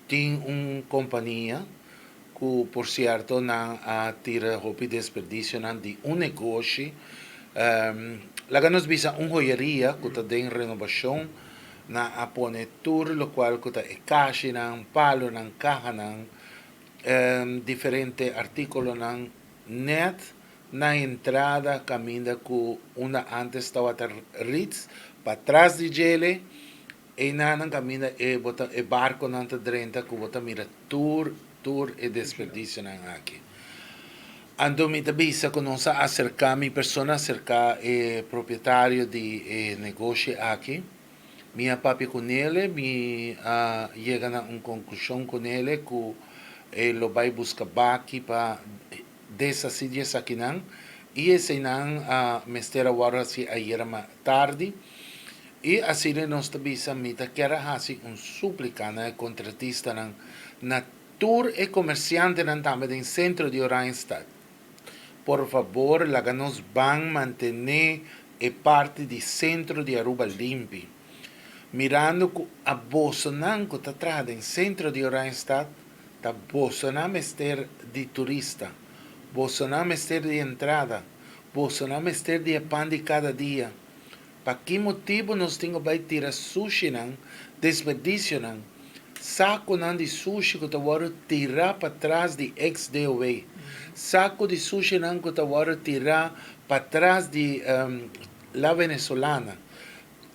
Tin un kompania ku por sierto nan a tira hopi desperdisionan di un negoshi, laga nos bisa un hoyeria ku ta den renobashon, nan a pone tur lokual ku ta e kashinan, palonan, kahanan, diferente artíkulonan nèt na entrada kaminda ku unda ántes tabata Ritz, patras di djele. Einanan kaminda e bo ta e barkonan ta drenta ku bo ta mira tur tur e desperdisionan aki. Anto mi ta bisa ku nos a aserká, mi persona a aserká e propietario di e negoshi aki. Mi a papia ku nele, mi a yega na un konklushon ku nele ku e lo bai buska baki pa deshasí di esakinan i eseinan a mester a wòrdu hasí ayera tardi. I asina nos ta bisa, mi ta kier a hasi un súplika na e kontratistanan, na tur e komersiantenan tambe den sentro di Oranjestad, por fabor laga nos ban mantené e parti di sentro di Aruba limpi. Mirando ku a bosonan ku ta traha den sentro di Oranjestad, ta bosonan mester di turista, bosonan mester di entrada, bosonan mester di e pan di kada dia. Pa ki motibu nos tin ku bai tira sushinan, desperdisionan, sakunan di sushi ku ta wòrdu tirá patras di ex-DOW, saku di sushinan ku ta wòrdu tirá patras di La Venezolana,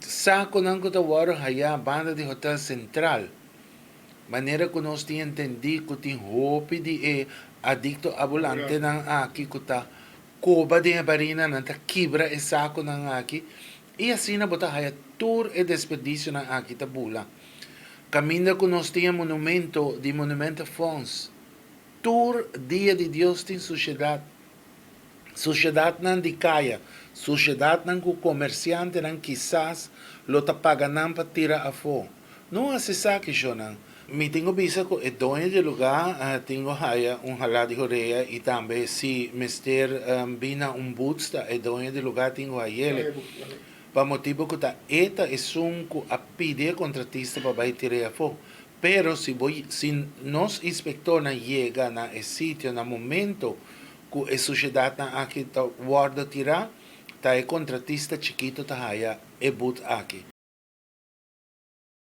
sakunan ku ta wòrdu hayá banda di Hotel Central? Manera ku nos tin entendí ku tin hopi di e adikto abulantenan aki ku ta Koba den e barina, nan ta kibra e sakunan aki i asina bo ta haya tur e desperdisionan aki ta bula. Kaminda ku nos tin e monumento di Monumentenfonds, tur dia di Dios tin sushedat, sushedatnan di kaya, sushedatnan ku komersiantenan kisas lo ta paga nan pa tira afó. No hasi esaki, shonnan. Mi tin ku bisa ku e doño di e lugá tin ku haya un halá di horea i tambe si mester bin na un buts ta e doño di lugá tin ku hayele pa motibu ku ta e ta esun ku a pidi e kontratista pa bai tir'é afó. Pero si bo si nos inspektornan yega na e sitio na momento ku e sushedatnan aki ta wòrdu tirá ta e kontratista chikito ta haya e but aki.